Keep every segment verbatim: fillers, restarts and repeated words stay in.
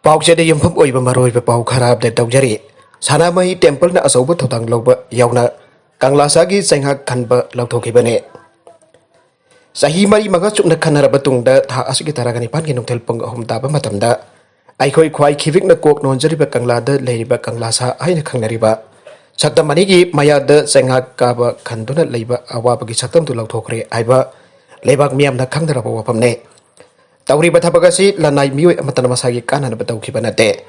ꯄꯥꯎꯆꯦꯗ ꯌꯨꯝꯐꯝ ꯑꯣꯏꯕ ꯃꯔꯨꯑꯣꯏꯕ ꯄꯥꯎ ꯈꯔ ꯑꯞꯗꯦꯠ ꯇꯧꯖꯔꯤ꯫ ꯁꯅꯥꯃꯍꯤ ꯇꯦꯝꯄꯜꯅ ꯑꯆꯧꯕ ꯊꯧꯗꯥꯡ ꯂꯧꯕ ꯌꯥꯎꯅ ꯀꯪꯂꯥꯁꯥꯒꯤ ꯆꯩꯉꯥꯛ ꯈꯟꯕ ꯂꯧꯊꯣꯛꯈꯤꯕꯅꯤ꯫ ꯆꯍꯤ ꯃꯔꯤ ꯃꯉꯥ ꯆꯨꯞꯅ ꯈꯟꯅꯔꯕ ꯇꯨꯡꯗ ꯊꯥ ꯑꯁꯤꯒꯤ ꯇꯔꯥꯒ ꯅꯤꯄꯥꯟꯒꯤ ꯅꯨꯡꯊꯤꯜ ꯄꯨꯡ ꯑꯍꯨꯝ ꯇꯥꯕ ꯃꯇꯝꯗ ꯑꯩꯈꯣꯏ ꯈ꯭ꯋꯥꯏ ꯈꯤꯕꯤꯛꯅ ꯀꯣꯛ ꯅꯣꯟꯖꯔꯤꯕ ꯀꯪꯂꯥꯗ ꯂꯩꯔꯤꯕ ꯀꯪꯂꯥꯁꯥ ꯍꯥꯏꯅ ꯈꯪꯅꯔꯤꯕ ꯁꯛꯇꯝ ꯑꯅꯤꯒꯤ ꯃꯌꯥꯗ ꯆꯩꯉꯥꯛ ꯀꯥꯕ ꯈꯟꯗꯨꯅ ꯂꯩꯕ ꯑꯋꯥꯕꯒꯤ ꯁꯛꯇꯝꯗꯨ ꯂꯧꯊꯣꯛꯈ꯭ꯔꯦ ꯍꯥꯏꯕ ꯂꯩꯕꯥꯛ ꯃꯤꯌꯥꯝꯅ ꯈꯪꯅꯔꯕ ꯋꯥꯐꯝꯅꯤ꯫ ꯇꯧꯔꯤꯕ ꯊꯕꯛ ꯑꯁꯤ ꯂꯅꯥꯏ ꯃꯤꯑꯣꯏ ꯑꯃꯠꯇꯅ ꯃꯁꯥꯒꯤ ꯀꯥꯟꯅꯅꯕ ꯇꯧꯈꯤꯕ ꯅꯠꯇꯦ꯫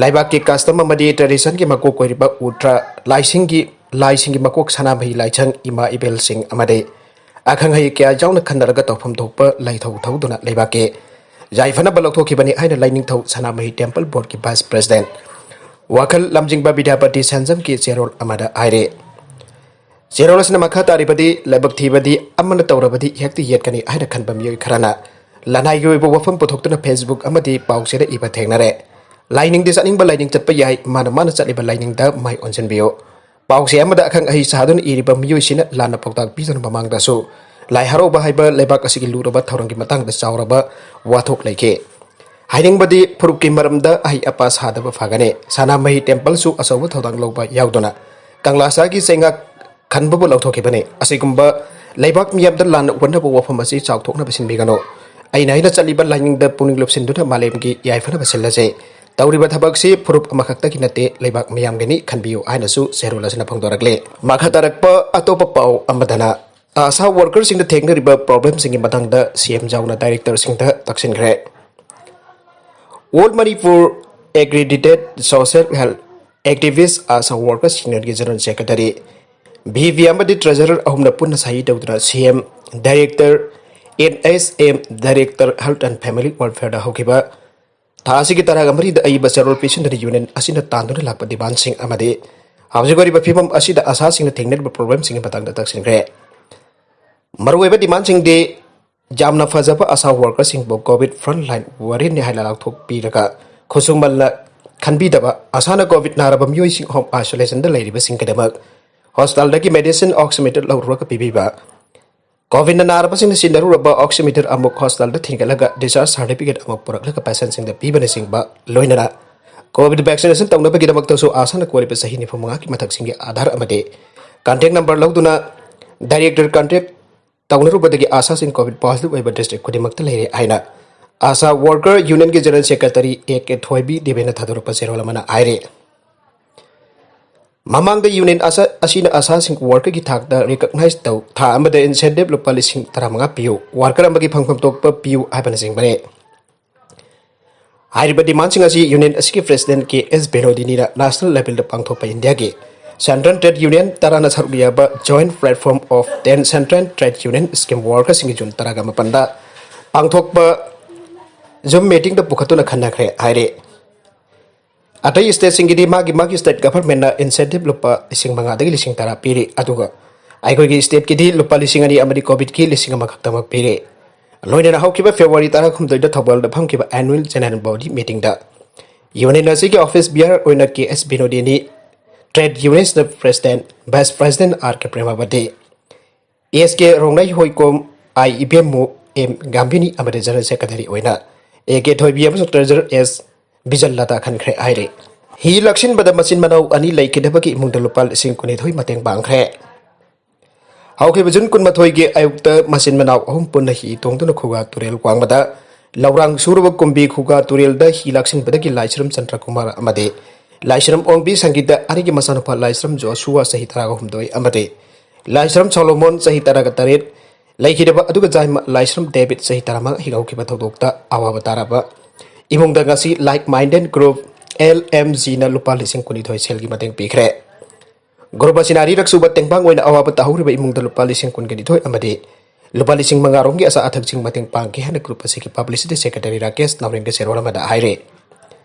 ꯂꯩꯕꯥꯛꯀꯤ ꯀꯁꯇꯝ ꯑꯃꯗꯤ ꯇ꯭ꯔꯦꯗꯤꯁꯟꯒꯤ ꯃꯀꯣꯛ ꯑꯣꯏꯔꯤꯕ ꯎꯇ꯭ꯔ ꯂꯥꯏꯁꯤꯡꯒꯤ, ꯂꯥꯏꯁꯤꯡꯒꯤ ꯃꯀꯣꯛ ꯁꯅꯥꯃꯍꯤ ꯂꯥꯏꯁꯪ ꯏꯃꯥ ꯏꯕꯦꯜꯁꯤꯡ ꯑꯃꯗꯤ ꯑꯈꯪ ꯑꯍꯩ ꯀꯌꯥ ꯌꯥꯎꯅ ꯈꯟꯅꯔꯒ ꯇꯧꯐꯝ ꯊꯣꯛꯄ ꯂꯥꯏꯊꯧ ꯊꯧꯗꯨꯅ ꯂꯩꯕꯥꯛꯀꯤ ꯌꯥꯏꯐꯅꯕ ꯂꯧꯊꯣꯛꯈꯤꯕꯅꯤ ꯍꯥꯏꯅ ꯂꯥꯏꯅꯤꯡꯊꯧ ꯁꯅꯥꯃꯍꯤ ꯇꯦꯝꯄꯜ ꯕꯣꯔꯗꯀꯤ ꯚꯥꯏꯁ ꯄ꯭ꯔꯦꯁꯤꯗꯦꯟꯠ ꯋꯥꯈꯜ ꯂꯝꯖꯤꯡꯕ ꯕꯤꯗ꯭ꯌꯥꯄꯇꯤ ꯁꯦꯟꯖꯝꯒꯤ ꯆꯦꯔꯣꯜ ꯑꯃꯗ ꯍꯥꯏꯔꯤ꯫ ꯆꯦꯔꯣꯜ ꯑꯁꯤꯅ ꯃꯈꯥ ꯇꯥꯔꯤꯕꯗꯤ, ꯂꯥꯏꯕꯛ ꯊꯤꯕꯗꯤ ꯑꯃꯅ ꯇꯧꯔꯕꯗꯤ ꯍꯦꯛꯇ ꯌꯦꯠꯀꯅꯤ ꯍꯥꯏꯅ ꯈꯟꯕ ꯃꯤꯑꯣꯏ ꯈꯔꯅ ꯂꯅꯥꯏꯒꯤ ꯑꯣꯏꯕ ꯋꯥꯐꯝ ꯄꯨꯊꯣꯛꯇꯨꯅ Facebook ꯑꯃꯗꯤ ꯄꯥꯎꯆꯦꯗ ꯏꯕ ꯊꯦꯡꯅꯔꯦ꯫ ꯂꯥꯏꯅꯤꯡꯗꯤ ꯆꯠꯅꯤꯡꯕ ꯂꯥꯏꯅꯤꯡ ꯆꯠꯄ ꯌꯥꯏ, ꯃꯥꯅ ꯃꯥꯅ ꯆꯠꯂꯤꯕ ꯂꯥꯏꯅꯤꯡꯗ ꯃꯥꯏ ꯑꯣꯟꯁꯤꯟꯕꯤꯌꯨ꯫ ꯄꯥꯎꯆꯦ ꯑꯃꯗ ꯑꯈꯪ ꯑꯍꯩ ꯁꯥꯗꯨꯅ ꯏꯔꯤꯕ ꯃꯤꯑꯣꯏꯁꯤꯅ ꯂꯥꯟꯅ ꯄꯥꯎꯇꯥꯛ ꯄꯤꯗꯨꯅ ꯃꯃꯥꯡꯗꯁꯨ ꯂꯥꯏ ꯍꯔꯥꯎꯕ ꯍꯥꯏꯕ ꯂꯩꯕꯥꯛ ꯑꯁꯤꯒꯤ ꯂꯨꯔꯕ ꯊꯧꯔꯝꯒꯤ ꯃꯇꯥꯡꯗ ꯆꯥꯎꯔꯕ ꯋꯥꯊꯣꯛ ꯂꯩꯈꯤ꯫ ꯍꯥꯏꯅꯤꯡꯕꯗꯤ ꯐꯨꯔꯨꯞꯀꯤ ꯃꯔꯝꯗ ꯑꯍꯩ ꯑꯄꯥ ꯁꯥꯗꯕ ꯐꯒꯅꯤ꯫ ꯁꯅꯥꯃꯍꯤ ꯇꯦꯝꯄꯜꯁꯨ ꯑꯆꯧꯕ ꯊꯧꯗꯥꯡ ꯂꯧꯕ ꯌꯥꯎꯗꯨꯅ ꯀꯪꯂꯥꯁꯥꯒꯤ ꯆꯩꯉꯥꯛ ꯈꯟꯕꯕꯨ ꯂꯧꯊꯣꯛꯈꯤꯕꯅꯤ꯫ ꯑꯁꯤꯒꯨꯝꯕ ꯂꯩꯕꯥꯛ ꯃꯤꯌꯥꯝꯗ ꯂꯥꯟꯅ ꯑꯣꯟꯅꯕ ꯋꯥꯐꯝ ꯑꯁꯤ ꯆꯥꯎꯊꯣꯛꯅꯕ ꯁꯤꯟꯕꯤꯒꯅꯨ꯫ ꯑꯩꯅ ꯑꯩꯅ ꯆꯠꯂꯤꯕ ꯂꯥꯏꯅꯤꯡꯗ ꯄꯨꯛꯅꯤꯡ ꯂꯨꯞꯁꯤꯟꯗꯨꯅ ꯃꯥꯂꯦꯝꯒꯤ ꯌꯥꯏꯐꯅꯕ ꯁꯤꯜꯂꯁꯤ꯫ ꯇꯧꯔꯤꯕ ꯊꯕꯛꯁꯤ ꯐꯨꯔꯨꯞ ꯑꯃꯈꯛꯇꯒꯤ ꯅꯠꯇꯦ, ꯂꯩꯕꯥꯛ ꯃꯤꯌꯥꯝꯒꯤꯅꯤ, ꯈꯟꯕꯤꯌꯨ ꯍꯥꯏꯅꯁꯨ ꯆꯦꯔꯣꯜ ꯑꯁꯤꯅ ꯐꯣꯡꯗꯣꯔꯛꯂꯤ꯫ ꯃꯈꯥ ꯇꯥꯔꯛꯄ ꯑꯇꯣꯞꯄ ꯄꯥꯎ ꯑꯃꯗꯅ, ꯑꯥꯁꯥ ꯋꯥꯔꯀꯔꯁꯤꯡꯗ ꯊꯦꯡꯅꯔꯤꯕ ꯄ꯭ꯔꯣꯕ꯭ꯂꯦꯝꯁꯤꯡꯒꯤ ꯃꯇꯥꯡꯗ ꯁꯤ M ꯖꯥꯎꯅ ꯗꯥꯏꯔꯦꯛꯇꯔꯁꯤꯡꯗ ꯇꯛꯁꯤꯟꯈ꯭ꯔꯦ꯫ All Manipur Accredited Social Health Activist, ASHA Workers Union ꯒꯤ ꯖꯦꯅꯔꯦꯜ ꯁꯦꯀ꯭ꯔꯦꯇꯔꯤ, ꯚꯤ ꯚꯤ ꯑꯃꯗꯤ ꯇ꯭ꯔꯦꯖꯔꯔ ꯑꯍꯨꯝꯅ ꯄꯨꯟꯅ ꯁꯍꯤ ꯇꯧꯗꯨꯅ C M, director, N H M, director, health and family ꯋꯦꯜꯐꯤꯌꯔꯗ ꯍꯧꯈꯤꯕ ꯊꯥ ꯑꯁꯤꯒꯤ ꯇꯔꯥꯒ ꯃꯔꯤꯗ ꯑꯏꯕ ꯆꯦꯔꯣꯜ ꯄꯤꯁꯤꯟꯗꯨꯅ ꯌꯨꯅꯤꯌꯟ ꯑꯁꯤꯅ ꯇꯥꯟꯗꯨꯅ ꯂꯥꯛꯄ ꯗꯤꯃꯥꯟꯁꯤꯡ ꯑꯃꯗꯤ ꯍꯧꯖꯤꯛ ꯑꯣꯏꯔꯤꯕ ꯐꯤꯕꯝ ꯑꯁꯤꯗ ꯑꯁꯥꯁꯤꯡꯅ ꯊꯦꯡꯅꯔꯤꯕ ꯄ꯭ꯔꯣꯕ꯭ꯂꯦꯝꯁꯤꯡꯒꯤ ꯃꯇꯥꯡꯗ ꯇꯛꯁꯤꯟꯈ꯭ꯔꯦ꯫ ꯃꯔꯨꯑꯣꯏꯕ ꯗꯤꯃꯥꯟꯁꯤꯡꯗꯤ ꯌꯥꯝꯅ ꯐꯖꯕ ꯑꯁꯥ ꯋꯥꯔꯀꯔꯁꯤꯡꯕꯨ ꯀꯣꯚꯤꯗ ꯐ꯭ꯔꯟꯠ ꯂꯥꯏꯟ ꯋꯥꯔꯤꯌꯔꯅꯤ ꯍꯥꯏꯅ ꯂꯥꯎꯊꯣꯛꯄꯤꯔꯒ ꯈꯨꯠꯁꯨꯃꯜꯅ ꯈꯟꯕꯤꯗꯕ, ꯑꯁꯥꯅ ꯀꯣꯚꯤꯗ ꯅꯥꯔꯕ ꯃꯤꯑꯣꯏꯁꯤꯡ ꯍꯣꯝ ꯑꯥꯏꯁꯣꯂꯦꯁꯟꯗ ꯂꯩꯔꯤꯕꯁꯤꯡꯒꯤꯗꯃꯛ ꯍꯣꯁꯄꯤꯇꯥꯜꯗꯒꯤ ꯃꯦꯗꯤꯁꯤꯟ ꯑꯣꯛꯁꯤꯃꯤꯇꯔ ꯂꯧꯔꯨꯔꯒ ꯄꯤꯕꯤꯕ, ꯀꯣꯚꯤꯗꯅ ꯅꯥꯔꯕꯁꯤꯡꯅ ꯁꯤꯟꯅꯔꯨꯔꯕ ꯑꯣꯛꯁꯤꯃꯤꯇꯔ ꯑꯃꯨꯛ ꯍꯣꯁꯄꯤꯇꯥꯜꯗ ꯊꯤꯟꯒꯠꯂꯒ discharge certificate ꯑꯃꯨꯛ ꯄꯨꯔꯛꯂꯒ patientꯁꯤꯡꯗ ꯄꯤꯕꯅꯆꯤꯡꯕ ꯂꯣꯏꯅꯅ COVID vaccination ꯇꯧꯅꯕꯒꯤꯗꯃꯛꯇꯁꯨ ꯑꯥꯁꯥꯅ ꯀꯣꯜꯂꯤꯕ ꯆꯍꯤ ꯅꯤꯐꯨ ꯃꯉꯥꯒꯤ ꯃꯊꯛꯁꯤꯡꯒꯤ ꯑꯥꯙꯥꯔ ꯑꯃꯗꯤ contact number ꯂꯧꯗꯨꯅ direct contact ꯇꯧꯅꯔꯨꯕꯗꯒꯤ ꯑꯥꯁꯥꯁꯤꯡ COVID positive ꯑꯣꯏꯕ district ꯈꯨꯗꯤꯡꯃꯛꯇ ꯂꯩꯔꯦ ꯍꯥꯏꯅ ꯑꯥꯁꯥ worker unionꯒꯤ general secretary A K ꯊꯣꯏꯕꯤ ꯗꯦꯕꯦꯅ ꯊꯥꯗꯣꯔꯛꯄ ꯆꯦꯔꯣꯜ ꯑꯃꯅ ꯍꯥꯏꯔꯤ꯫ ꯃꯃꯥꯡꯗ union ꯑꯁꯤꯅ ꯑꯥꯁꯥꯁꯤꯡ workerꯒꯤ ꯊꯥꯛꯇ recognize ꯇꯧ ꯊꯥ ꯑꯃꯗ incentive ꯂꯨꯄꯥ ꯂꯤꯁꯤꯡ ꯇꯔꯥꯃꯉꯥ ꯄꯤꯌꯨ, worker ꯑꯃꯒꯤ ꯐꯪꯐꯝ ꯊꯣꯛꯄ ꯄꯤꯌꯨ ꯍꯥꯏꯕꯅꯆꯤꯡꯕꯅꯤ꯫ ꯍꯥꯏꯔꯤꯕ demandꯁꯤꯡ ꯑꯁꯤ union ꯑꯁꯤꯒꯤ president K S ꯕꯤꯅꯣꯗꯤꯅꯤꯅ national levelꯗ ꯄꯥꯡꯊꯣꯛꯄ ꯏꯟꯗꯤꯌꯥꯒꯤ central trade union ꯇꯔꯥꯅ ꯁꯔꯨꯛ ꯌꯥꯕ Joint Platform of ten Central Trade Union Scheme Workersꯁꯤꯡꯒꯤ ꯖꯨꯟ ꯇꯔꯥꯒ ꯃꯥꯄꯟꯗ ꯄꯥꯡꯊꯣꯛꯄ Zoom meetingꯗ ꯄꯨꯈꯠꯇꯨꯅ ꯈꯟꯅꯈ꯭ꯔꯦ ꯍꯥꯏꯔꯤ꯫ ꯑꯇꯩ stateꯁꯤꯡꯒꯤꯗꯤ ꯃꯥꯒꯤ ꯃꯥꯒꯤ state governmentꯅ incentive ꯂꯨꯄꯥ ꯂꯤꯁꯤꯡ ꯃꯉꯥꯗꯒꯤ ꯂꯤꯁꯤꯡ ꯇꯔꯥ ꯄꯤꯔꯤ, ꯑꯗꯨꯒ ꯑꯩꯈꯣꯏꯒꯤ stateꯀꯤꯗꯤ ꯂꯨꯄꯥ ꯂꯤꯁꯤꯡ ꯑꯅꯤ ꯑꯃꯗꯤ COVIDꯀꯤ ꯂꯤꯁꯤꯡ ꯑꯃ ꯈꯛꯇꯃꯛ ꯄꯤꯔꯤ꯫ ꯂꯣꯏꯅꯅ ꯍꯧꯈꯤꯕ February ꯇꯔꯥꯍꯨꯝꯗꯣꯏꯗ ꯊꯧꯕꯥꯜꯗ ꯐꯝꯈꯤꯕ annual general body meetingꯗ union ꯑꯁꯤꯒꯤ office bearer ꯑꯣꯏꯅ K S Binodini, trade unionꯁꯤꯅ president, vice president R K ꯄ꯭ꯔꯦꯃꯥꯕꯇꯤ, S K ꯔꯣꯡꯅꯩ ꯍꯣꯏꯀꯣꯝ, I ꯏꯕꯦꯝꯃꯨ, M ꯒꯥꯝꯚꯤꯅꯤ ꯑꯃꯗꯤ general secretary ꯑꯣꯏꯅ A K ꯊꯣꯏꯕꯤ ꯑꯃꯁꯨꯡ treasurer S ꯕꯤꯖꯜꯂꯇꯥ ꯈꯟꯈ꯭ꯔꯦ ꯍꯥꯏꯔꯤ꯫ ꯍꯤ ꯂꯥꯛꯁꯤꯟꯕꯗ ꯃꯆꯤꯟ ꯃꯅꯥꯎ ꯑꯅꯤ ꯂꯩꯈꯤꯗꯕꯒꯤ ꯏꯃꯨꯡꯗ ꯂꯨꯄꯥ ꯂꯤꯁꯤꯡ ꯀꯨꯟꯅꯤꯊꯣꯏ ꯃꯇꯦꯡ ꯄꯥꯡꯈ꯭ꯔꯦ꯫ ꯍꯧꯈꯤꯕ ꯖꯨꯟ ꯀꯨꯟꯃꯥꯊꯣꯏꯒꯤ ꯑꯌꯨꯛꯇ ꯃꯆꯤꯟ ꯃꯅꯥꯎ ꯑꯍꯨꯝ ꯄꯨꯟꯅ ꯍꯤ ꯇꯣꯡꯗꯨꯅ ꯈꯨꯒꯥ ꯇꯨꯔꯦꯜ ꯋꯥꯡꯃꯗ ꯂꯧꯔꯥꯡ ꯁꯨꯔꯨꯕ ꯀꯨꯝꯕꯤ ꯈꯨꯒꯥ ꯇꯨꯔꯦꯜꯗ ꯍꯤ ꯂꯥꯛꯁꯤꯟꯕꯗꯒꯤ ꯂꯥꯏꯁ꯭ꯔꯝ ꯆꯟꯗ꯭ꯔꯀꯨꯃꯥꯔ ꯑꯃꯗꯤ ꯂꯥꯏꯁ꯭ꯔꯝ ꯑꯣꯡꯕꯤ ꯁꯪꯒꯤꯇ ꯑꯅꯤꯒꯤ ꯃꯆꯥꯅꯨꯄꯥ ꯂꯥꯏꯁ꯭ꯔꯝ ꯖꯣꯁꯨꯋꯥ ꯆꯍꯤ ꯇꯔꯥꯒ ꯍꯨꯝꯗꯣꯏ ꯑꯃꯗꯤ ꯂꯥꯏꯁ꯭ꯔꯝ ꯁꯣꯂꯣꯃꯣꯟ ꯆꯍꯤ ꯇꯔꯥꯒ ꯇꯔꯦꯠ ꯂꯩꯈꯤꯗꯕ ꯑꯗꯨꯒ ꯖꯥꯏꯃ ꯂꯥꯏꯁ꯭ꯔꯝ ꯗꯦꯕꯤꯠ ꯆꯍꯤ ꯇꯔꯥꯃꯉꯥ ꯍꯤꯡꯍꯧꯈꯤꯕ ꯊꯧꯗꯣꯛꯇ ꯑꯋꯥꯕ ꯇꯥꯔꯕ ꯏꯃꯨꯡꯗ ꯉꯁꯤ like minded group L M Gꯅ ꯂꯨꯄꯥ ꯂꯤꯁꯤꯡ ꯀꯨꯟꯅꯤꯊꯣꯏ ꯁꯦꯜꯒꯤ ꯃꯇꯦꯡ ꯄꯤꯈ꯭ꯔꯦ꯫ Group ꯑꯁꯤꯅ ꯑꯅꯤꯔꯛ ꯁꯨꯕ ꯇꯦꯡꯕꯥꯡ ꯑꯣꯏꯅ ꯑꯋꯥꯕ ꯇꯥꯍꯧꯔꯤꯕ ꯏꯃꯨꯡꯗ ꯂꯨꯄꯥ ꯂꯤꯁꯤꯡ ꯀꯨꯟꯒ ꯅꯤꯊꯣꯏ ꯑꯃꯗꯤ ꯂꯨꯄꯥ ꯂꯤꯁꯤꯡ ꯃꯉꯥ ꯔꯣꯝꯒꯤ ꯑꯆꯥ ꯑꯊꯛꯁꯤꯡ ꯃꯇꯦꯡ ꯄꯥꯡꯈꯤ ꯍꯥꯏꯅ group ꯑꯁꯤꯒꯤ publicity secretary ꯔꯥꯀꯦꯁ ꯅꯥꯎꯔꯦꯝꯒꯤ ꯆꯦꯔꯣꯜ ꯑꯃꯗ ꯍꯥꯏꯔꯤ꯫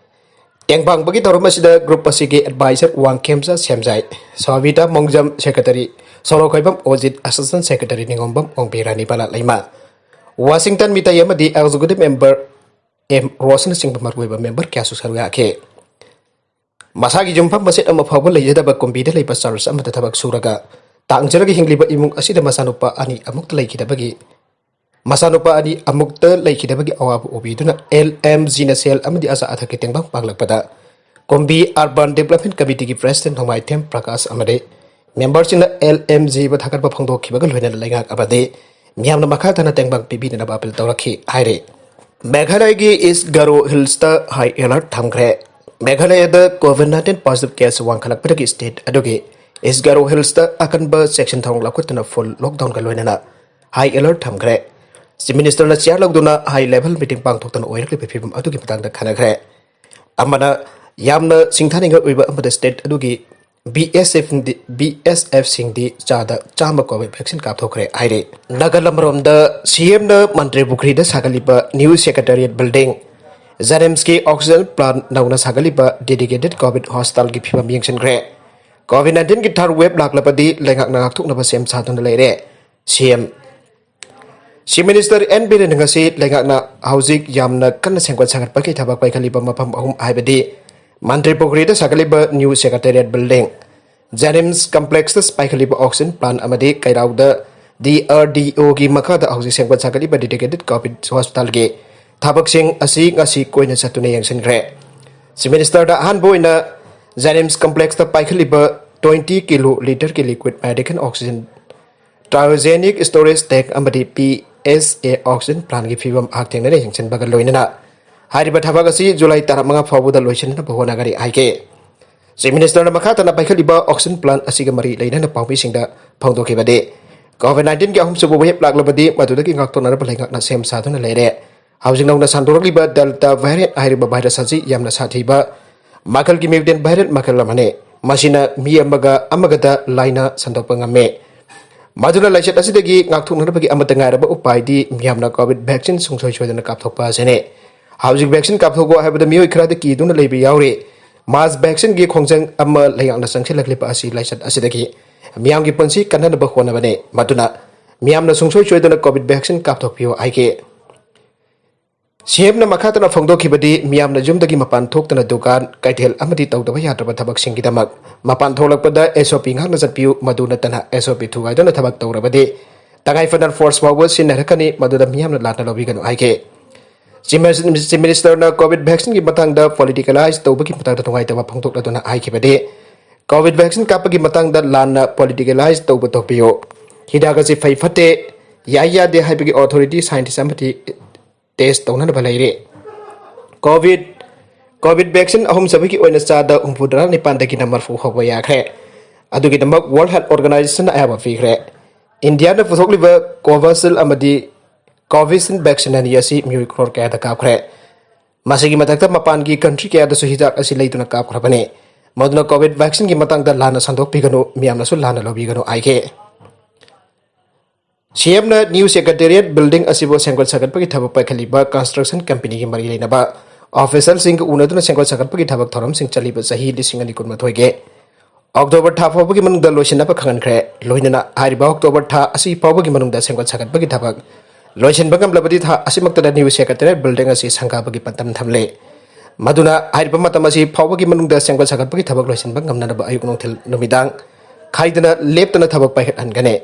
ꯇꯦꯡꯕꯥꯡꯕꯒꯤ ꯊꯧꯔꯝ ꯑꯁꯤꯗ group ꯑꯁꯤꯒꯤ advisor Wangkhemcha Semjai, Sobita Mongjam, secretary Sorokhaibam Ojit, assistant secretary Ningombam Ongbi, Ranibala Leima, Washington Meitei ꯑꯃꯗꯤ executive member M ꯔꯣꯁꯅꯆꯤꯡꯕ ꯃꯔꯨꯑꯣꯏꯕ member ꯀꯌꯥꯁꯨ ꯁꯔꯨꯛ ꯌꯥꯈꯤ꯫ ꯃꯁꯥꯒꯤ ꯌꯨꯝꯐꯝ ꯃꯆꯦꯠ ꯑꯃ ꯐꯥꯎꯕ ꯂꯩꯖꯗꯕ ꯀꯨꯝꯕꯤꯗ ꯂꯩꯕ church ꯑꯃꯗ ꯊꯕꯛ ꯁꯨꯔꯒ ꯇꯥꯡꯖꯔꯒ ꯍꯤꯡꯂꯤꯕ ꯏꯃꯨꯡ ꯑꯁꯤꯗ ꯃꯆꯥꯅꯨꯄꯥ ꯑꯅꯤ ꯑꯃꯨꯛꯇ ꯂꯩꯈꯤꯗꯕꯒꯤ ꯃꯆꯥꯅꯨꯄꯥ ꯑꯅꯤ ꯑꯃꯨꯛꯇ ꯂꯩꯈꯤꯗꯕꯒꯤ ꯑꯋꯥꯕ ꯎꯕꯤꯗꯨꯅ ꯑꯦꯜ ꯑꯦꯝ ꯖꯤꯅ ꯁꯦꯜ ꯑꯃꯗꯤ ꯑꯆꯥ ꯑꯊꯛꯀꯤ ꯇꯦꯡꯕꯥꯡ ꯄꯥꯡꯂꯛꯄꯗ ꯀꯨꯝꯕꯤ ꯑꯔꯕꯥꯟ ꯗꯤꯕ꯭ꯂꯞꯃꯦꯟ ꯀꯃꯤꯇꯤꯒꯤ ꯄ꯭ꯔꯦꯁꯤꯗꯦꯟ ꯅꯣꯡꯃꯥꯏꯊꯦꯝ ꯄ꯭ꯔꯀꯥꯁ ꯑꯃꯗꯤ ꯃꯦꯝꯕꯔꯁꯤꯡꯅ ꯑꯦꯜ ꯑꯦꯝ ꯖꯤꯕꯨ ꯊꯥꯒꯠꯄ ꯐꯣꯡꯗꯣꯛꯈꯤꯕꯒ ꯂꯣꯏꯅꯅ ꯂꯩꯉꯥꯛ ꯑꯃꯗꯤ ꯃꯤꯌꯥꯝꯅ ꯃꯈꯥ ꯇꯥꯅ ꯇꯦꯡꯕꯥꯡ ꯄꯤꯕꯤꯗꯅꯕ ꯑꯄꯤꯜ ꯇꯧꯔꯛꯈꯤ ꯍꯥꯏꯔꯤ꯫ ꯃꯦꯘꯥꯂꯌꯒꯤ ꯏꯁ ꯒꯥꯔꯣ ꯍꯤꯜꯁꯇ ꯍꯥꯏ ꯑꯦꯂꯔꯠ ꯊꯝꯈ꯭ꯔꯦ꯫ ꯃꯦꯘꯥꯂꯌꯗ ꯀꯣꯚꯤꯗ ꯅꯥꯏꯟꯇꯤꯟ ꯄꯣꯖꯤꯇꯤꯚ ꯀꯦꯁ ꯋꯥꯡꯈꯠꯂꯛꯄꯗꯒꯤ ꯁ꯭ꯇꯦꯠ ꯑꯗꯨꯒꯤ ꯏꯁ ꯒꯥꯔꯣ ꯍꯤꯜꯁꯇ ꯑꯀꯟꯕ ꯆꯦꯛꯁꯤꯟ ꯊꯧꯔꯥꯡ ꯂꯧꯈꯠꯇꯨꯅ ꯐꯨꯜ ꯂꯣꯛꯗꯥꯎꯟꯒ ꯂꯣꯏꯅꯅ ꯍꯥꯏ ꯑꯦꯂꯔꯠ ꯊꯝꯈ꯭ꯔꯦ꯫ ꯆꯤꯐ ꯃꯤꯅꯤꯁꯇꯔꯅ ꯆꯤꯌꯥꯔ ꯂꯧꯗꯨꯅ ꯍꯥꯏ ꯂꯦꯚꯦꯜ ꯃꯤꯇꯤꯡ ꯄꯥꯡꯊꯣꯛꯇꯨꯅ ꯑꯣꯏꯔꯛꯂꯤꯕ ꯐꯤꯕꯝ ꯑꯗꯨꯒꯤ ꯃꯇꯥꯡꯗ ꯈꯟꯅꯈ꯭ꯔꯦ꯫ ꯑꯃꯅ ꯌꯥꯝꯅ ꯁꯤꯡꯊꯥꯅꯤꯡꯉꯥꯏ ꯑꯣꯏꯕ ꯑꯃꯗ ꯁ꯭ꯇꯦꯠ ꯑꯗꯨꯒꯤ ꯕꯤ ꯑꯦꯁ ꯑꯦꯐ ꯕꯤ ꯑꯦꯁ ꯑꯦꯐꯁꯤꯡꯗꯤ ꯆꯥꯗ ꯆꯥꯝꯃ ꯀꯣꯚꯤꯗ ꯚꯦꯛꯁꯤꯟ ꯀꯥꯞꯊꯣꯛꯈ꯭ꯔꯦ ꯍꯥꯏꯔꯤ꯫ ꯅꯥꯒꯥꯂꯝ ꯔꯣꯝꯗ ꯁꯤ ꯑꯦꯝꯅ ꯃꯟꯇ꯭ꯔꯤ ꯄꯨꯈ꯭ꯔꯤꯗ ꯁꯥꯒꯠꯂꯤꯕ ꯅ꯭ꯌꯨ ꯁꯦꯀ꯭ꯔꯦꯇꯔꯤꯌꯦꯠ ꯕꯤꯜꯗꯤꯡ, ꯖꯦꯅꯤꯝꯁꯀꯤ ꯑꯣꯛꯁꯤꯖꯟ ꯄ꯭ꯂꯥꯟ ꯅꯧꯅ ꯁꯥꯒꯠꯂꯤꯕ ꯗꯦꯗꯤꯀꯦꯇꯦꯗ ꯀꯣꯚꯤꯗ ꯍꯣꯁꯄꯤꯇꯥꯜꯒꯤ ꯐꯤꯕꯝ ꯌꯦꯡꯁꯤꯟꯈ꯭ꯔꯦ꯫ ꯀꯣꯚꯤꯗ ꯅꯥꯏꯟꯇꯤꯟꯒꯤ ꯊꯥꯔꯗ ꯋꯦꯕ ꯂꯥꯛꯂꯕꯗꯤ ꯂꯩꯉꯥꯛꯅ ꯉꯥꯛꯊꯣꯛꯅꯕ ꯁꯦꯝ ꯁꯥꯗꯨꯅ ꯂꯩꯔꯦ꯫ ꯁꯤ ꯑꯦꯝ ꯆꯤꯐ ꯃꯤꯅꯤꯁꯇꯔ ꯑꯦꯟ ꯕꯤꯔꯦꯟꯅ ꯉꯁꯤ ꯂꯩꯉꯥꯛꯅ ꯍꯧꯖꯤꯛ ꯌꯥꯝꯅ ꯀꯟꯅ ꯁꯦꯝꯒꯠ ꯁꯥꯒꯠꯄꯒꯤ ꯊꯕꯛ ꯄꯥꯏꯈꯠꯂꯤꯕ ꯃꯐꯝ ꯑꯍꯨꯝ ꯍꯥꯏꯕꯗꯤ ꯃꯟꯇ꯭ꯔꯤ ꯄꯨꯈ꯭ꯔꯤꯗ ꯁꯥꯒꯠꯂꯤꯕ ꯅ꯭ꯌꯨ ꯁꯦꯀ꯭ꯔꯦꯇꯔꯤꯌꯦꯠ ꯕꯤꯜꯗꯤꯡ, ꯖꯦꯅꯤꯝꯁ ꯀꯝꯄ꯭ꯂꯦꯛꯁꯇ ꯄꯥꯏꯈꯠꯂꯤꯕ ꯑꯣꯛꯁꯤꯖꯟ ꯄ꯭ꯂꯥꯟ ꯑꯃꯗꯤ ꯀꯩꯔꯥꯎꯗ ꯗꯤ ꯑꯥꯔ ꯗꯤ ꯑꯣꯒꯤ ꯃꯈꯥꯗ ꯍꯧꯖꯤꯛ ꯁꯦꯝꯒꯠ ꯁꯥꯒꯠꯂꯤꯕ ꯗꯦꯗꯤꯀꯦꯇꯦꯗ ꯀꯣꯚꯤꯗ ꯍꯣꯁꯄꯤꯇꯥꯜꯒꯤ ꯊꯕꯛꯁꯤꯡ ꯑꯁꯤ ꯉꯁꯤ ꯀꯣꯏꯅ ꯆꯠꯇꯨꯅ ꯌꯦꯡꯁꯤꯟꯈ꯭ꯔꯦ꯫ ꯆꯤꯐ ꯃꯤꯅꯤꯁꯇꯔꯗ ꯑꯍꯥꯟꯕ ꯑꯣꯏꯅ ꯖꯦꯅꯤꯝꯁ ꯀꯝꯄ꯭ꯂꯦꯛꯁꯇ ꯄꯥꯏꯈꯠꯂꯤꯕ ꯇ꯭ꯋꯦꯟꯇꯤ ꯀꯤꯂꯣ ꯂꯤꯇꯔꯒꯤ liquid medical oxygen cryogenic storage tank ꯑꯃꯗꯤ ꯄꯤ ꯑꯦꯁ ꯑꯦ ꯑꯣꯛꯁꯤꯖꯟ ꯄ꯭ꯂꯥꯟꯒꯤ ꯐꯤꯕꯝ ꯍꯛꯊꯦꯡꯅꯅ ꯌꯦꯡꯁꯤꯟꯕꯒ ꯂꯣꯏꯅꯅ ꯍꯥꯏꯔꯤꯕ ꯊꯕꯛ ꯑꯁꯤ ꯖꯨꯂꯥꯏ ꯇꯔꯥꯃꯉꯥ ꯐꯥꯎꯕꯗ ꯂꯣꯏꯁꯤꯟꯅꯕ ꯍꯣꯠꯅꯒꯅꯤ ꯍꯥꯏꯈꯤ꯫ ꯆꯤꯐ ꯃꯤꯅꯤꯁꯇꯔꯅ ꯃꯈꯥ ꯇꯥꯅ ꯄꯥꯏꯈꯠꯂꯤꯕ ꯑꯣꯛꯁꯤꯖꯟ ꯄ꯭ꯂꯥꯟ ꯑꯁꯤꯒ ꯃꯔꯤ ꯂꯩꯅꯅ ꯄꯥꯎꯃꯤꯁꯤꯡꯗ ꯐꯣꯡꯗꯣꯛꯈꯤꯕꯗꯤ ꯀꯣꯚꯤꯗ ꯅꯥꯏꯟꯇꯤꯟꯒꯤ ꯑꯍꯨꯝꯁꯨꯕ ꯋꯦꯕ ꯂꯥꯛꯂꯕꯗꯤ ꯃꯗꯨꯗꯒꯤ ꯉꯥꯛꯊꯣꯛꯅꯅꯕ ꯂꯩꯉꯥꯛꯅ ꯁꯦꯝ ꯁꯥꯗꯨꯅ ꯂꯩꯔꯦ꯫ ꯍꯧꯖꯤꯛ ꯅꯧꯅ ꯁꯟꯗꯣꯔꯛꯂꯤꯕ ꯗꯦꯜꯇꯥ ꯚꯦꯔꯤꯌꯦꯟꯠ ꯍꯥꯏꯔꯤꯕ ꯚꯥꯏꯔꯁ ꯑꯁꯤ ꯌꯥꯝꯅ ꯁꯥꯊꯤꯕ ꯃꯈꯜꯒꯤ ꯃ꯭ꯌꯨꯇꯦꯟꯠ ꯚꯦꯔꯤꯌꯦꯟꯠ ꯃꯈꯜ ꯑꯃꯅꯤ꯫ ꯃꯁꯤꯅ ꯃꯤ ꯑꯃꯒ ꯑꯃꯒꯗ ꯂꯥꯏꯅ ꯁꯟꯗꯣꯛꯄ ꯉꯝꯃꯤ꯫ ꯃꯗꯨꯅ ꯂꯥꯏꯆꯠ ꯑꯁꯤꯗꯒꯤ ꯉꯥꯛꯊꯣꯛꯅꯅꯕꯒꯤ ꯑꯃꯠꯇ ꯉꯥꯏꯔꯕ ꯎꯄꯥꯏꯗꯤ ꯃꯤꯌꯥꯝꯅ ꯀꯣꯚꯤꯗ ꯚꯦꯛꯁꯤꯟ ꯁꯨꯡꯁꯣꯏ ꯁꯣꯏꯗꯅ ꯀꯥꯞꯊꯣꯛꯄ ꯑꯁꯤꯅꯤ꯫ ꯍꯧꯖꯤꯛ ꯚꯦꯛꯁꯤꯟ ꯀꯥꯞꯊꯣꯛꯎ ꯍꯥꯏꯕꯗ ꯃꯤꯑꯣꯏ ꯈꯔꯗꯤ ꯀꯤꯗꯨꯅ ꯂꯩꯕ ꯌꯥꯎꯔꯤ꯫ ꯃꯥꯁ ꯚꯦꯛꯁꯤꯟꯒꯤ ꯈꯣꯡꯖꯪ ꯑꯃ ꯂꯩꯉꯥꯛꯅ ꯆꯪꯁꯤꯜꯂꯛꯂꯤꯕ ꯑꯁꯤ ꯂꯥꯏꯆꯠ ꯑꯁꯤꯗꯒꯤ ꯃꯤꯌꯥꯝꯒꯤ ꯄꯨꯟꯁꯤ ꯀꯟꯅꯅꯕ ꯍꯣꯠꯅꯕꯅꯤ꯫ ꯃꯗꯨꯅ ꯃꯤꯌꯥꯝꯅ ꯁꯨꯡꯁꯣꯏ ꯁꯣꯏꯗꯅ ꯀꯣꯚꯤꯗ ꯚꯦꯛꯁꯤꯟ ꯀꯥꯞꯊꯣꯛꯄꯤꯌꯨ ꯍꯥꯏꯈꯤ꯫ ꯁꯤ ꯑꯦꯝꯅ ꯃꯈꯥ ꯇꯥꯅ ꯐꯣꯡꯗꯣꯛꯈꯤꯕꯗꯤ, ꯃꯤꯌꯥꯝꯅ ꯌꯨꯝꯗꯒꯤ ꯃꯄꯥꯟ ꯊꯣꯛꯇꯅ ꯗꯨꯀꯥꯟ, ꯀꯩꯊꯦꯜ ꯑꯃꯗꯤ ꯇꯧꯗꯕ ꯌꯥꯗ꯭ꯔꯕ ꯊꯕꯛꯁꯤꯡꯒꯤꯗꯃꯛ ꯃꯄꯥꯟ ꯊꯣꯛꯂꯛꯄꯗ ꯑꯦꯁ ꯑꯣ ꯄꯤ ꯉꯥꯛꯅ ꯆꯠꯄꯤꯌꯨ, ꯃꯗꯨ ꯅꯠꯇꯅ ꯑꯦꯁ ꯑꯣ ꯄꯤ ꯊꯨꯒꯥꯏꯗꯨꯅ ꯊꯕꯛ ꯇꯧꯔꯕꯗꯤ ꯇꯉꯥꯏ ꯐꯗꯅ ꯐꯣꯔꯁ ꯐꯥꯎꯕ ꯁꯤꯖꯤꯟꯅꯔꯛꯀꯅꯤ, ꯃꯗꯨꯗ ꯃꯤꯌꯥꯝꯅ ꯂꯥꯟꯅ ꯂꯧꯕꯤꯒꯅꯨ ꯍꯥꯏꯈꯤ꯫ ꯆꯤꯐ ꯃꯤꯅꯤꯁꯇꯔꯅ ꯀꯣꯚꯤꯗ ꯚꯦꯛꯁꯤꯟꯒꯤ ꯃꯇꯥꯡꯗ ꯄꯣꯂꯤꯇꯤꯀꯦꯂꯥꯏꯖ ꯇꯧꯕꯒꯤ ꯃꯇꯥꯡꯗ ꯅꯨꯡꯉꯥꯏꯇꯕ ꯐꯣꯡꯗꯣꯛꯂꯗꯨꯅ ꯍꯥꯏꯈꯤꯕꯗꯤ, ꯀꯣꯚꯤꯗ ꯚꯦꯛꯁꯤꯟ ꯀꯥꯞꯄꯒꯤ ꯃꯇꯥꯡꯗ ꯂꯥꯟꯅ ꯄꯣꯂꯤꯇꯤꯀꯦꯂꯥꯏꯖ ꯇꯧꯕ ꯇꯣꯛꯄꯤꯌꯨ꯫ ꯍꯤꯗꯥꯛ ꯑꯁꯤ ꯐꯩ ꯐꯠꯇꯦ, ꯌꯥꯏ ꯌꯥꯗꯦ ꯍꯥꯏꯕꯒꯤ ꯑꯣꯊꯣꯔꯤꯇꯤ ꯁꯥꯏꯟꯇꯤꯁ ꯑꯃꯗꯤ ꯇꯦꯁ ꯇꯧꯅꯅꯕ ꯂꯩꯔꯤ꯫ ꯀꯣꯚꯤꯗ ꯀꯣꯚꯤꯗ ꯚꯦꯛꯁꯤꯟ ꯑꯍꯨꯝ ꯁꯨꯕꯒꯤ ꯑꯣꯏꯅ ꯆꯥꯗ ꯍꯨꯝꯐꯨꯇꯔꯥ ꯅꯤꯄꯥꯟꯗꯒꯤꯅ ꯃꯔꯐꯨ ꯐꯥꯎꯕ ꯌꯥꯈ꯭ꯔꯦ꯫ ꯑꯗꯨꯒꯤꯗꯃꯛ ꯋꯥꯔꯜꯗ ꯍꯦꯜꯊ ꯑꯣꯔꯒꯅꯥꯏꯖꯦꯁꯟꯅ ꯑꯌꯥꯕ ꯄꯤꯈ꯭ꯔꯦ꯫ ꯏꯟꯗꯤꯌꯥꯅ ꯄꯨꯊꯣꯛꯂꯤꯕ ꯀꯣꯚꯥꯁꯤꯜ ꯑꯃꯗꯤ ꯀꯣꯚꯤꯁꯤꯜ ꯚꯦꯛꯁꯤꯟ ꯑꯅꯤ ꯑꯁꯤ ꯃꯤꯑꯣꯏ ꯀ꯭ꯔꯣꯔ ꯀꯌꯥꯗ ꯀꯥꯞꯈ꯭ꯔꯦ꯫ ꯃꯁꯤꯒꯤ ꯃꯊꯛꯇ ꯃꯄꯥꯟꯒꯤ ꯀꯟꯇ꯭ꯔꯤ ꯀꯌꯥꯗꯁꯨ ꯍꯤꯗꯥꯛ ꯑꯁꯤ ꯂꯩꯗꯨꯅ ꯀꯥꯞꯈ꯭ꯔꯕꯅꯤ꯫ ꯃꯗꯨꯅ ꯀꯣꯚꯤꯗ ꯚꯦꯛꯁꯤꯟꯒꯤ ꯃꯇꯥꯡꯗ ꯂꯥꯟꯅ ꯁꯟꯗꯣꯛꯄꯤꯒꯅꯨ, ꯃꯤꯌꯥꯝꯅꯁꯨ ꯂꯥꯟꯅ ꯂꯧꯕꯤꯒꯅꯨ ꯍꯥꯏꯈꯤ꯫ ꯁꯤ ꯑꯦꯝꯅ ꯅ꯭ꯌꯨ ꯁꯦꯀ꯭ꯔꯦꯇꯦꯔꯤꯌꯦꯠ ꯕꯤꯜꯗꯤꯡ ꯑꯁꯤꯕꯨ ꯁꯦꯝꯒꯠ ꯁꯥꯒꯠꯄꯒꯤ ꯊꯕꯛ ꯄꯥꯏꯈꯠꯂꯤꯕ ꯀꯟꯁꯇ꯭ꯔꯛꯁꯟ ꯀꯝꯄꯅꯤꯒꯤ ꯃꯔꯤ ꯂꯩꯅꯕ ꯑꯣꯐꯤꯁꯤꯌꯦꯜꯁꯤꯡꯒ ꯎꯅꯗꯨꯅ ꯁꯦꯝꯒꯠ ꯁꯥꯒꯠꯄꯒꯤ ꯊꯕꯛ ꯊꯧꯔꯝꯁꯤꯡ ꯆꯠꯂꯤꯕ ꯆꯍꯤ ꯂꯤꯁꯤꯡ ꯑꯅꯤ ꯀꯨꯟꯃꯥꯊꯣꯏꯒꯤ ꯑꯣꯛꯇꯣꯕꯔ ꯊꯥ ꯐꯥꯎꯕꯒꯤ ꯃꯅꯨꯡꯗ ꯂꯣꯏꯁꯤꯟꯅꯕ ꯈꯪꯍꯟꯈ꯭ꯔꯦ꯫ ꯂꯣꯏꯅꯅ ꯍꯥꯏꯔꯤꯕ ꯑꯣꯛꯇꯣꯕꯔ ꯊꯥ ꯑꯁꯤ ꯐꯥꯎꯕꯒꯤ ꯃꯅꯨꯡꯗ ꯁꯦꯝꯒꯠ ꯁꯥꯒꯠꯄꯒꯤ ꯊꯕꯛ ꯂꯣꯏꯁꯤꯟꯕ ꯉꯝꯂꯕꯗꯤ ꯊꯥ ꯑꯁꯤꯃꯛꯇꯗ ꯅ꯭ꯌꯨ ꯁꯦꯀ꯭ꯔꯦꯇꯦꯔꯤꯌꯦꯠ ꯕꯤꯜꯗꯤꯡ ꯑꯁꯤ ꯁꯪꯒꯥꯕꯒꯤ ꯄꯥꯟꯗꯝ ꯊꯝꯂꯤ꯫ ꯃꯗꯨꯅ ꯍꯥꯏꯔꯤꯕ ꯃꯇꯝ ꯑꯁꯤ ꯐꯥꯎꯕꯒꯤ ꯃꯅꯨꯡꯗ ꯁꯦꯝꯒꯠ ꯁꯥꯒꯠꯄꯒꯤ ꯊꯕꯛ ꯂꯣꯏꯁꯤꯟꯕ ꯉꯝꯅꯅꯕ ꯑꯌꯨꯛ ꯅꯨꯡꯊꯤꯜ ꯅꯨꯃꯤꯗꯥꯡ ꯈꯥꯏꯗꯅ ꯂꯦꯞꯇꯅ ꯊꯕꯛ ꯄꯥꯏꯈꯠꯍꯟꯒꯅꯤ꯫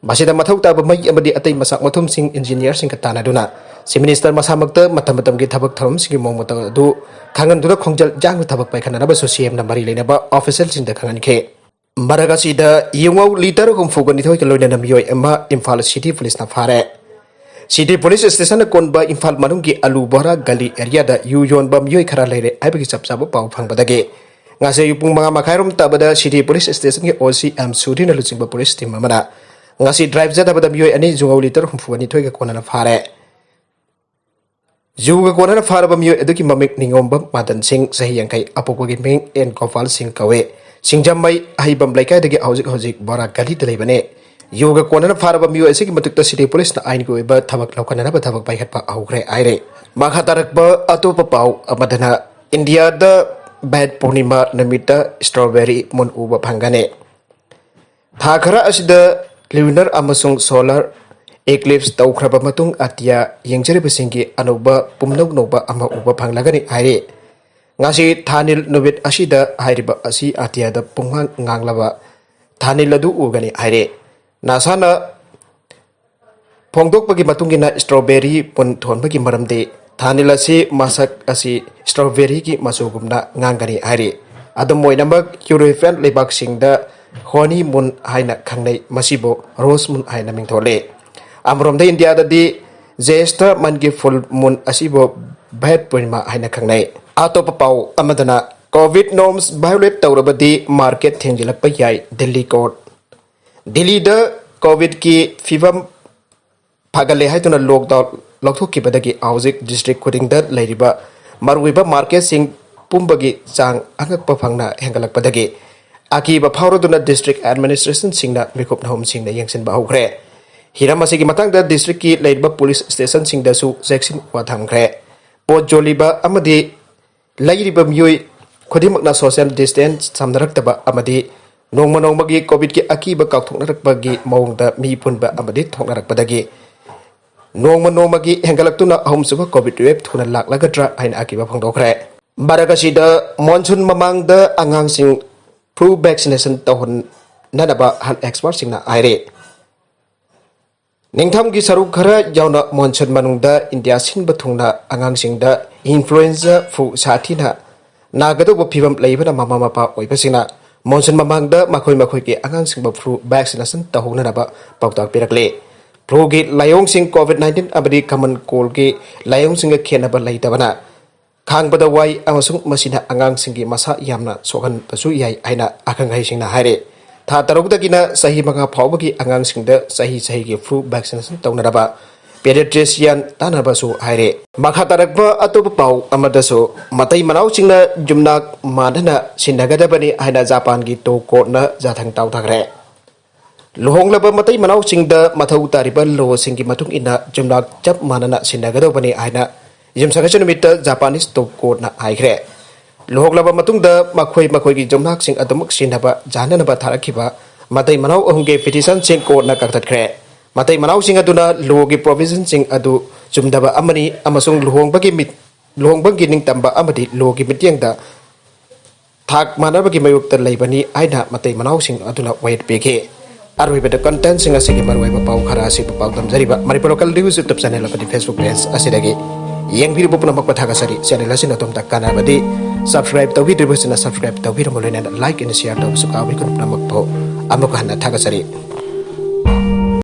ꯃꯁꯤꯗ ꯃꯊꯧ ꯇꯥꯕ ꯃꯩ ꯑꯃꯗꯤ ꯑꯇꯩ ꯃꯆꯥꯛ ꯃꯊꯨꯝꯁꯤꯡ ꯏꯟꯖꯤꯅꯤꯌꯥꯔꯁꯤꯡꯒ ꯇꯥꯟꯅꯗꯨꯅ ꯆꯤꯐ ꯃꯤꯅꯤꯁꯇꯔ ꯃꯁꯥꯃꯛꯇ ꯃꯇꯝ ꯃꯇꯝꯒꯤ ꯊꯕꯛ ꯊꯧꯔꯝꯁꯤꯡꯒꯤ ꯃꯑꯣꯡ ꯃꯇꯧ ꯑꯗꯨ ꯈꯪꯍꯟꯗꯨꯅ ꯈꯣꯡꯖꯦꯜ ꯌꯥꯡꯅ ꯊꯕꯛ ꯄꯥꯏꯈꯠꯅꯅꯕꯁꯨ ꯁꯤ ꯑꯦꯝꯅ ꯃꯔꯤ ꯂꯩꯅꯕ ꯑꯣꯐꯤꯁꯤꯌꯦꯜꯁꯤꯡꯗ ꯈꯪꯍꯟꯈꯤ꯫ ꯃꯔꯛ ꯑꯁꯤꯗ ꯌꯨꯉꯧ ꯂꯤꯇꯔ ꯍꯨꯝꯐꯨꯒ ꯅꯤꯊꯣꯏꯒ ꯂꯣꯏꯅꯅ ꯃꯤꯑꯣꯏ ꯑꯃ ꯏꯝꯐꯥꯜ ꯁꯤꯇꯤ ꯄꯨꯂꯤꯁꯅ ꯐꯥꯔꯦ꯫ ꯁꯤꯇꯤ ꯄꯨꯂꯤꯁ ꯁ꯭ꯇꯦꯁꯟꯅ ꯀꯣꯟꯕ ꯏꯝꯐꯥꯜ ꯃꯅꯨꯡꯒꯤ ꯑꯂꯨ ꯕꯣꯔꯥ ꯒꯂꯤ ꯑꯦꯔꯤꯌꯥꯗ ꯌꯨ ꯌꯣꯟꯕ ꯃꯤꯑꯣꯏ ꯈꯔ ꯂꯩꯔꯦ ꯍꯥꯏꯕꯒꯤ ꯆꯞ ꯆꯥꯕ ꯄꯥꯎ ꯐꯪꯕꯗꯒꯤ ꯉꯁꯤ ꯑꯌꯨꯛ ꯄꯨꯡ ꯃꯉꯥ ꯃꯈꯥꯏꯔꯣꯝ ꯇꯥꯕꯗ ꯁꯤꯇꯤ ꯄꯨꯂꯤꯁ ꯁ꯭ꯇꯦꯁꯟꯒꯤ ꯑꯣ ꯁꯤ ꯑꯦꯝ ꯁꯨꯙꯤꯔꯅ ꯂꯨꯆꯤꯡꯕ ꯄꯨꯂꯤꯁ ꯇꯤꯝ ꯑꯃꯅ ꯉꯁꯤ ꯗ꯭ꯔꯥꯏꯚ ꯆꯠꯊꯕꯗ ꯃꯤꯑꯣꯏ ꯑꯅꯤ ꯌꯨꯉꯧ ꯂꯤꯇꯔ ꯍꯨꯝꯐꯨꯒ ꯅꯤꯊꯣꯏꯒ ꯀꯣꯟꯅꯅ ꯐꯥꯔꯦ꯫ ꯌꯨꯒ ꯀꯣꯟꯅꯅ ꯐꯥꯔꯕ ꯃꯤꯑꯣꯏ ꯑꯗꯨꯒꯤ ꯃꯃꯤꯡ ꯅꯤꯉꯣꯝꯕꯝ ꯃꯥꯗꯟ ꯁꯤꯡ, ꯆꯍꯤ ꯌꯥꯡꯈꯩ, ꯑꯄꯣꯛꯄꯒꯤ ꯃꯤꯡ ꯑꯦꯟ ꯒꯣꯄꯥꯜ ꯁꯤꯡ ꯀꯧꯏ꯫ ꯁꯤꯡꯖꯃꯩ ꯑꯍꯩꯕꯝ ꯂꯩꯀꯥꯏꯗꯒꯤ ꯍꯧꯖꯤꯛ ꯍꯧꯖꯤꯛ ꯕꯣꯔꯥ ꯒꯂꯤꯗ ꯂꯩꯕꯅꯤ꯫ ꯌꯨꯒ ꯀꯣꯟꯅꯅ ꯐꯥꯔꯕ ꯃꯤꯑꯣꯏ ꯑꯁꯤꯒꯤ ꯃꯊꯛꯇ ꯁꯤꯇꯤ ꯄꯨꯂꯤꯁꯅ ꯑꯥꯏꯟꯒꯤ ꯑꯣꯏꯕ ꯊꯕꯛ ꯂꯧꯈꯠꯅꯅꯕ ꯊꯕꯛ ꯄꯥꯏꯈꯠꯄ ꯍꯧꯈ꯭ꯔꯦ ꯍꯥꯏꯔꯦ꯫ ꯃꯈꯥ ꯇꯥꯔꯛꯄ ꯑꯇꯣꯞꯄ ꯄꯥꯎ ꯑꯃꯗꯅ, ꯏꯟꯗꯤꯌꯥꯗ ꯚꯦꯠ ꯄꯨꯔꯅꯤꯃꯥ ꯅꯨꯃꯤꯠꯇ ꯁ꯭ꯇ꯭ꯔꯣꯕꯦꯔꯤ ꯃꯨꯟ ꯎꯕ ꯐꯪꯒꯅꯤ꯫ ꯊꯥ ꯈꯔ ꯑꯁꯤꯗ ꯂꯨꯅꯔ ꯑꯃꯁꯨꯡ ꯁꯣꯂꯔ Eclipse ꯇꯧꯈ꯭ꯔꯕ ꯃꯇꯨꯡ ꯑꯇꯤꯌꯥ ꯌꯦꯡꯖꯔꯤꯕꯁꯤꯡꯒꯤ ꯑꯅꯧꯕ ꯄꯨꯝꯅꯧ ꯅꯧꯕ ꯑꯃ ꯎꯕ ꯐꯪꯂꯒꯅꯤ ꯍꯥꯏꯔꯤ꯫ ꯉꯁꯤ ꯊꯥꯅꯤꯜ ꯅꯨꯃꯤꯠ ꯑꯁꯤꯗ ꯍꯥꯏꯔꯤꯕ ꯑꯁꯤ ꯑꯇꯤꯌꯥꯗ ꯄꯨꯡꯉꯥꯡ ꯉꯥꯡꯂꯕ ꯊꯥꯅꯤꯜ ꯑꯗꯨ ꯎꯒꯅꯤ ꯍꯥꯏꯔꯤ꯫ ꯅꯥꯁꯥꯅ ꯐꯣꯡꯗꯣꯛꯄꯒꯤ ꯃꯇꯨꯡ ꯏꯟꯅ strawberry ꯄꯨꯟ ꯊꯣꯟꯕꯒꯤ ꯃꯔꯝꯗꯤ ꯊꯥꯅꯤꯜ ꯑꯁꯤ ꯃꯁꯛ ꯑꯁꯤ strawberryꯒꯤ ꯃꯆꯨꯒꯨꯝꯅ ꯉꯥꯡꯒꯅꯤ ꯍꯥꯏꯔꯤ꯫ ꯑꯗꯨꯝ ꯑꯣꯏꯅꯃꯛ European ꯂꯩꯕꯥꯛꯁꯤꯡꯗ honey moon ꯍꯥꯏꯅ ꯈꯪꯅꯩ, ꯃꯁꯤꯕꯨ rose moon ꯍꯥꯏꯅ ꯃꯤꯡꯊꯣꯜꯂꯤ꯫ ꯑꯃꯔꯣꯝꯗ ꯏꯟꯗꯤꯌꯥꯗꯗꯤ ꯖ꯭ꯌꯦꯁꯊ ꯃꯟꯒꯤ full moon ꯑꯁꯤꯕꯨ ꯚꯦꯠ ꯄꯨꯔꯅꯤꯃꯥ ꯍꯥꯏꯅ ꯈꯪꯅꯩ꯫ ꯑꯇꯣꯞꯄ ꯄꯥꯎ ꯑꯃꯗꯅ, COVID norms violate ꯇꯧꯔꯕꯗꯤ market ꯊꯤꯡꯖꯤꯜꯂꯛꯄ ꯌꯥꯏ, ꯗꯤꯜꯂꯤ court꯫ ꯗꯤꯜꯂꯤꯗ COVIDꯀꯤ ꯐꯤꯕꯝ ꯐꯒꯠꯂꯦ ꯍꯥꯏꯗꯨꯅ lockdown ꯂꯧꯊꯣꯛꯈꯤꯕꯗꯒꯤ ꯍꯧꯖꯤꯛ district ꯈꯨꯗꯤꯡꯗ ꯂꯩꯔꯤꯕ ꯃꯔꯨꯑꯣꯏꯕ marketꯁꯤꯡ ꯄꯨꯝꯕꯒꯤ ꯆꯥꯡ ꯑꯉꯛꯄ ꯐꯪꯅ ꯍꯦꯟꯒꯠꯂꯛꯄꯗꯒꯤ ꯑꯀꯤꯕ ꯐꯥꯎꯔꯗꯨꯅ district administrationꯁꯤꯡꯅ ꯃꯤꯀꯨꯞ ꯅꯍꯨꯝꯁꯤꯡꯅ ꯌꯦꯡꯁꯤꯟꯕ ꯍꯧꯈ꯭ꯔꯦ꯫ ꯍꯤꯔꯝ ꯑꯁꯤꯒꯤ ꯃꯇꯥꯡꯗ districtꯀꯤ ꯂꯩꯔꯤꯕ police stationꯁꯤꯡꯗꯁꯨ ꯆꯦꯛꯁꯤꯟ ꯋꯥ ꯊꯝꯈ꯭ꯔꯦ꯫ ꯄꯣꯠ ꯌꯣꯜꯂꯤꯕ ꯑꯃꯗꯤ ꯂꯩꯔꯤꯕ ꯃꯤꯑꯣꯏ ꯈꯨꯗꯤꯡꯃꯛꯅ social distance ꯁꯝꯅꯔꯛꯇꯕ ꯑꯃꯗꯤ ꯅꯣꯡꯃ ꯅꯣꯡꯃꯒꯤ COVIDꯀꯤ ꯑꯀꯤꯕ ꯀꯥꯎꯊꯣꯛꯅꯔꯛꯄꯒꯤ ꯃꯑꯣꯡꯗ ꯃꯤ ꯄꯨꯟꯕ ꯑꯃꯗꯤ ꯊꯣꯛꯅꯔꯛꯄꯗꯒꯤ ꯅꯣꯡꯃ ꯅꯣꯡꯃꯒꯤ ꯍꯦꯟꯒꯠꯂꯛꯇꯨꯅ ꯑꯍꯨꯝꯁꯨꯕ COVID wave ꯊꯨꯅ ꯂꯥꯛꯂꯒꯗ꯭ꯔꯥ ꯍꯥꯏꯅ ꯑꯀꯤꯕ ꯐꯣꯡꯗꯣꯛꯈ꯭ꯔꯦ꯫ ꯃꯔꯛ ꯑꯁꯤꯗ monsoon ꯃꯃꯥꯡꯗ ꯑꯉꯥꯡꯁꯤꯡ flu vaccination ꯇꯧꯍꯟꯅꯅꯕ health expertꯁꯤꯡꯅ ꯍꯥꯏꯔꯤ꯫ ꯅꯤꯡꯊꯝꯒꯤ ꯁꯔꯨꯛ ꯈꯔ ꯌꯥꯎꯅ monsoon ꯃꯅꯨꯡꯗ ꯏꯟꯗꯤꯌꯥ ꯁꯤꯟꯕ ꯊꯨꯡꯅ ꯑꯉꯥꯡꯁꯤꯡꯗ influenza flu ꯁꯥꯊꯤꯅ ꯅꯥꯒꯗꯧꯕ ꯐꯤꯕꯝ ꯂꯩꯕꯅ ꯃꯃꯥ ꯃꯄꯥ ꯑꯣꯏꯕꯁꯤꯡꯅ monsoon ꯃꯃꯥꯡꯗ ꯃꯈꯣꯏ ꯃꯈꯣꯏꯒꯤ ꯑꯉꯥꯡꯁꯤꯡꯕꯨ flu vaccination ꯇꯧꯍꯧꯅꯅꯕ ꯄꯥꯎꯇꯥꯛ ꯄꯤꯔꯛꯂꯤ꯫ Fluꯒꯤ ꯂꯥꯏꯑꯣꯡꯁꯤꯡ COVID nineteen ꯑꯃꯗꯤ common coldꯒꯤ ꯂꯥꯏꯑꯣꯡꯁꯤꯡꯒ ꯈꯦꯠꯅꯕ ꯂꯩꯇꯕꯅ ꯈꯥꯡꯕꯗ ꯋꯥꯏ ꯑꯃꯁꯨꯡ ꯃꯁꯤꯅ ꯑꯉꯥꯡꯁꯤꯡꯒꯤ ꯃꯁꯥ ꯌꯥꯝꯅ ꯁꯣꯛꯍꯟꯕꯁꯨ ꯌꯥꯏ ꯍꯥꯏꯅ ꯑꯈꯪ ꯑꯍꯩꯁꯤꯡꯅ ꯍꯥꯏꯔꯤ꯫ ꯊꯥ ꯇꯔꯨꯛꯇꯒꯤꯅ ꯆꯍꯤ ꯃꯉꯥ ꯐꯥꯎꯕꯒꯤ ꯑꯉꯥꯡꯁꯤꯡꯗ ꯆꯍꯤ ꯆꯍꯤꯒꯤ flu vaccination ꯇꯧꯅꯅꯕ pediatrician ꯇꯥꯟꯅꯕꯁꯨ ꯍꯥꯏꯔꯤ꯫ ꯃꯈꯥ ꯇꯥꯔꯛꯄ ꯑꯇꯣꯞꯄ ꯄꯥꯎ ꯑꯃꯗꯁꯨ ꯃꯇꯩ ꯃꯅꯥꯎꯁꯤꯡꯅ ꯌꯨꯝꯅꯥꯛ ꯃꯥꯟꯅꯅ ꯁꯤꯟꯅꯒꯗꯕꯅꯤ ꯍꯥꯏꯅ ꯖꯄꯥꯟꯒꯤ top courtꯅ ꯌꯥꯊꯪ ꯇꯥꯎꯊꯈ꯭ꯔꯦ꯫ ꯂꯨꯍꯣꯡꯂꯕ ꯃꯇꯩ ꯃꯅꯥꯎꯁꯤꯡꯗ ꯃꯊꯧ ꯇꯥꯔꯤꯕ lawꯁꯤꯡꯒꯤ ꯃꯇꯨꯡ ꯏꯟꯅ ꯌꯨꯝꯅꯥꯛ ꯆꯞ ꯃꯥꯟꯅꯅ ꯁꯤꯟꯅꯒꯗꯧꯕꯅꯤ ꯍꯥꯏꯅ ꯌꯨꯝꯁꯀꯩꯁ ꯅꯨꯃꯤꯠꯇ Japanese top courtꯅ ꯍꯥꯏꯈ꯭ꯔꯦ꯫ ꯂꯨꯍꯣꯡꯂꯕ ꯃꯇꯨꯡꯗ ꯃꯈꯣꯏ ꯃꯈꯣꯏꯒꯤ ꯌꯨꯝꯅꯥꯛꯁꯤꯡ ꯑꯗꯨꯃꯛ ꯁꯤꯟꯅꯕ ꯌꯥꯅꯅꯕ ꯊꯥꯔꯛꯈꯤꯕ ꯃꯇꯩ ꯃꯅꯥꯎ ꯑꯍꯨꯝꯒꯤ petitionꯁꯤꯡ courtꯅ ꯀꯛꯊꯠꯈ꯭ꯔꯦ꯫ ꯃꯇꯩ ꯃꯅꯥꯎꯁꯤꯡ ꯑꯗꯨꯅ ꯂꯣꯒꯤ ꯄ꯭ꯔꯣꯚꯤꯖꯟꯁꯤꯡ ꯑꯗꯨ ꯆꯨꯝꯗꯕ ꯑꯃꯅꯤ ꯑꯃꯁꯨꯡ ꯂꯨꯍꯣꯡꯕꯒꯤ ꯃꯤꯠ ꯂꯨꯍꯣꯡꯕꯒꯤ ꯅꯤꯡꯇꯝꯕ ꯑꯃꯗꯤ ꯂꯣꯒꯤ ꯃꯤꯠꯌꯦꯡꯗ ꯊꯥꯛ ꯃꯥꯟꯅꯕꯒꯤ ꯃꯥꯌꯣꯛꯇ ꯂꯩꯕꯅꯤ ꯍꯥꯏꯅ ꯃꯇꯩ ꯃꯅꯥꯎꯁꯤꯡ ꯑꯗꯨꯅ ꯋꯥꯌꯦꯜ ꯄꯤꯈꯤ꯫ ꯑꯔꯣꯏꯕꯗ ꯀꯟꯇꯦꯟꯁꯤꯡ ꯑꯁꯤꯒꯤ ꯃꯔꯨꯑꯣꯏꯕ ꯄꯥꯎ ꯈꯔ ꯑꯁꯤꯕꯨ ꯄꯥꯎꯗꯝꯖꯔꯤꯕ Manipur local news YouTube channel ꯑꯃꯗꯤ ꯐꯦꯁꯕꯨꯛ ꯄꯦꯖ ꯑꯁꯤꯗꯒꯤ ꯌꯦꯡꯕꯤꯔꯤꯕ ꯄꯨꯝꯅꯃꯛꯄꯨ ꯊꯥꯒꯠꯆꯔꯤ꯫ ꯆꯦꯅꯦꯜ ꯑꯁꯤꯅ ꯑꯗꯣꯝꯗ ꯀꯥꯟꯅꯕꯗꯤ ꯁꯕꯁꯀ꯭ꯔꯥꯏꯕ ꯇꯧꯕꯤꯗ꯭ꯔꯤꯕꯁꯤꯅ ꯁꯕꯁꯀ꯭ꯔꯥꯏꯕ ꯇꯧꯕꯤꯔꯝꯃꯨ, ꯂꯣꯏꯅꯅ ꯂꯥꯏꯛ ꯑꯦꯟ ꯁꯤꯌꯥꯔ ꯇꯧꯕꯁꯨ ꯀꯥꯎꯕꯤꯒꯅꯨ꯫ ꯄꯨꯝꯅꯃꯛꯄꯨ ꯑꯃꯨꯛꯀ ꯍꯟꯅ ꯊꯥꯒꯠꯆꯔꯤ꯫